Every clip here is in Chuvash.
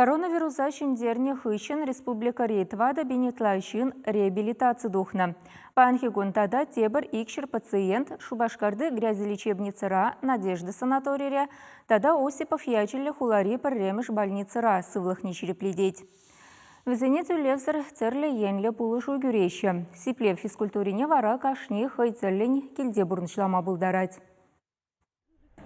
Коронавируса ҫӗнтернӗ хыҫҫӑн республикӑри 4 пин ытла ҫын реабилитаци тухнӑ. Паянхи кун тата тепӗр 200 пациент Шупашкарти грязелечебницӑра, Надежда санаторире тата Осипов ячӗллӗ хулари пӗрремӗш больницӑра сывлӑхне ҫирӗплетет. Вӗсене тӳлевсӗр тӗрлӗ енлӗ пулӑшу кӳреҫҫӗ. Сиплев физкультурине вара кашни хӑй тӗллӗн килте пурнӑҫлама пултарать.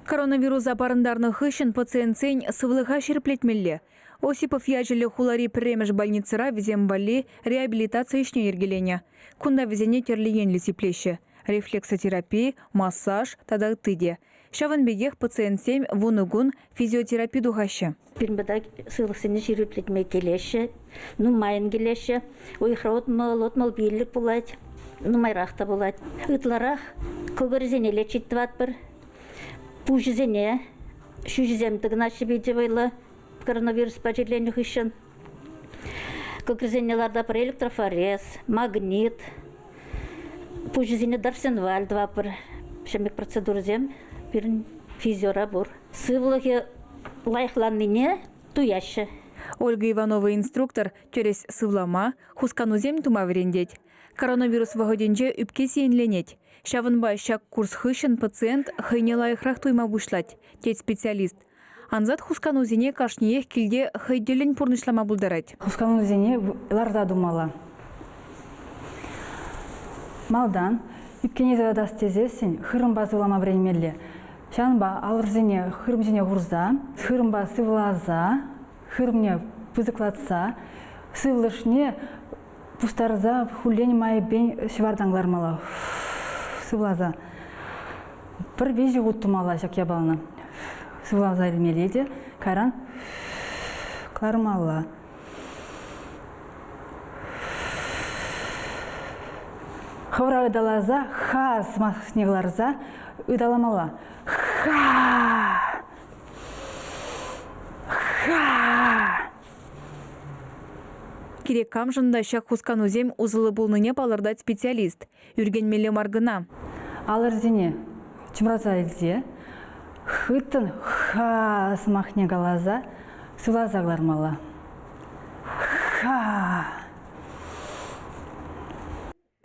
Коронавируса парӑнтарнӑ хыҫҫӑн пациентсен сывлӑха ҫирӗплетмелле. Осипов ячӗллӗ хулари пӗрремӗш больницӑра вӗсем валли реабилитаци ӗҫне йӗркеленӗ. Кунта вӗсене тӗрлӗ енлӗ сиплеҫҫӗ: рефлексотерапи, массаж тата ытти те. Ҫавӑн пекех пациентсем 10 кун физиотерапи тухаҫҫӗ. Пирӗн пата сывлӑхсене ҫирӗплетме килеҫҫӗ, нумайӑн килеҫҫӗ. Уйӑхра 60-65 пулать, нумайрах та пулать. Ытларах кӑкӑрӗсене лечить тӑватпӑр, пуҫӗсене, ҫӳҫӗсем тӑкӑнаҫҫӗ питӗ вӑйлӑ коронавируспа чирленӗ хыҫҫӑн. Кӑкӑрсене лартатпӑр электрофорез, магнит, пуҫӗсене дарсенваль тӑватпӑр. Ҫӗмӗк процедурӑсем пирӗн физиора пур. Сывлӑхӗ лайӑхланнине туяҫҫӗ. Ольга Иванова инструктор тӗрӗс сывлама, хусканусем тума вӗрентет. Коронавирус вӑхӑтӗнче ӳпке сиенленет. Ҫавӑнпа ҫак курс хыҫҫӑн пациент хӑйне лайӑхрах туйма пуҫлать, тет специалист. Ансат хусканусене кашниех килте хӑй тӗллӗн пурнӑҫлама пултарать. Хусканусене ларса тумалла. Малтан ӳпкене тӑратас тесессӗн хырӑмпа сывлама вӗренмелле. Ҫавӑнпа алӑрсене хырӑм ҫине хурса, хырӑмпа сывласа, хырӑмне пысӑклатса, сывлӑшне пустарса хуллен майӗпен ҫӑвартан кӑлармалла. Сывласа. Пӗр виҫӗ хут тумалла ҫак япалана. Сывласа илмелле те кайран кӑлармалла. Хӑвӑра ыталаса ха сӑмахне кӑларса ыталамалла. Ха! Ха! Кирек камшӑн та ҫак хусканусем усӑллӑ пулнине палӑртать специалист. Ӳркенмелле мар кӑна. Алӑрсене чӑмраса илсе хыттӑн ха сӑмахне каласа сывласа кӑлармалла. Ха!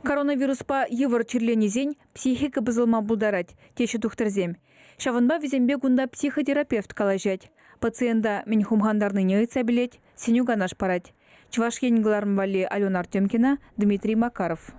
Коронавируспа йывӑр чирленисен психика пӑсӑлма пултарать, теҫҫӗ тухтӑрсем. Ҫавӑнпа вӗсемпе кунта психотерапевт калаҫать. Пациента мӗн хумхантарнине ыйтса пӗлет, сӗнӳ-канаш парать. Чӑваш Ен кӑларӑм валли Алена Артемкина, Дмитрий Макаров.